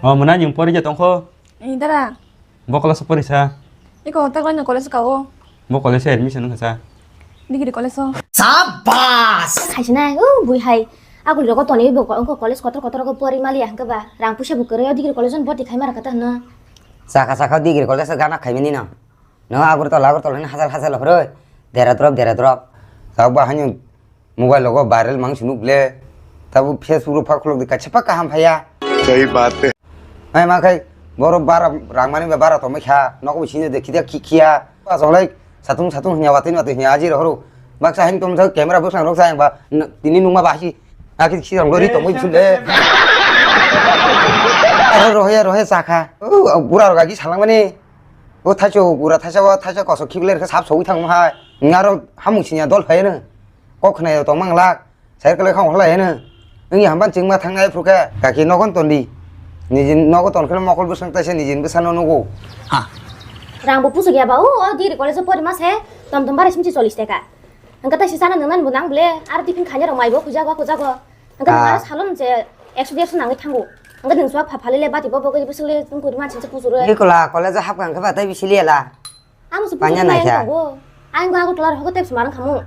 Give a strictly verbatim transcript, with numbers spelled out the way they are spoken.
O mwnai, nwng pori ja tongkho? Ni dara. Bo college o pori sa? Iko taklai no college ka o. Bo college o admission wngkha sa? Degree college o. Sabas! Khaisi nai, o bui hai. Agul rogo toni bo ko-, ko college kotor kotor rogo pori mali ya hwnkhe ba. Rang puisa bo kwrwi o degree college o boti khai mara kata hwno. Saka saka degree college o gana khaimani no. No Agartala Agartala ni hajal hajal phwrwi. Dera drop dera drop. Tabuk ba haino mobile logo viral mang sunu ble. Tabuk Facebook ro phak khulok di kaisa pa kaham phaya. Sahi baat hai. Ai ma khai boro bara rang mani ba bara tongmai kha. Nogo bo sini de khidia khi khiya. Ba jonglai satung satung hnya watwi watwi hnya aji rohoro. Baksa haino tong thang camera bwsang rok sa yang ba n-, tini nungma ba hasi. Akhi khi rang lori tongmai bisu le. Aro rohe rohe sakha. O bura rok agi salang mani. O thaicho gura thaisa o thaisa kosok khible khe sap sogwi thangma hai. Naro hamung sinya dol phai no. Kok khna yo tong mang lak. Cycle kha hor lai no. Ngi hamban chingma thang ai phru khe kaki nogon tondi. Nijin nogo ton kheno mokol bwsang taisa nijin bwsano nugo. Ha. Rang bo pusuk ya ba o, o degree college o pori ma se tom tom bare simchi chollish taka. Ang kata si sana nang nan bo nang ble, ar tiffin khanya rok mai bo khujago khujago. Hwnkhe nwng aro salon je ekso derso nangwi thango. Hwnkhe nwng suak pha phalile bati bo bogwi bwswk le wng kuri mansi se kuchuro. Nikola college o hapkha hwnkhe ba tei bisi liyala. Amo se panya kuchuro nai naikha. Tongo. Ang bo Agartala rohorkhe tei bwswk manang khamu.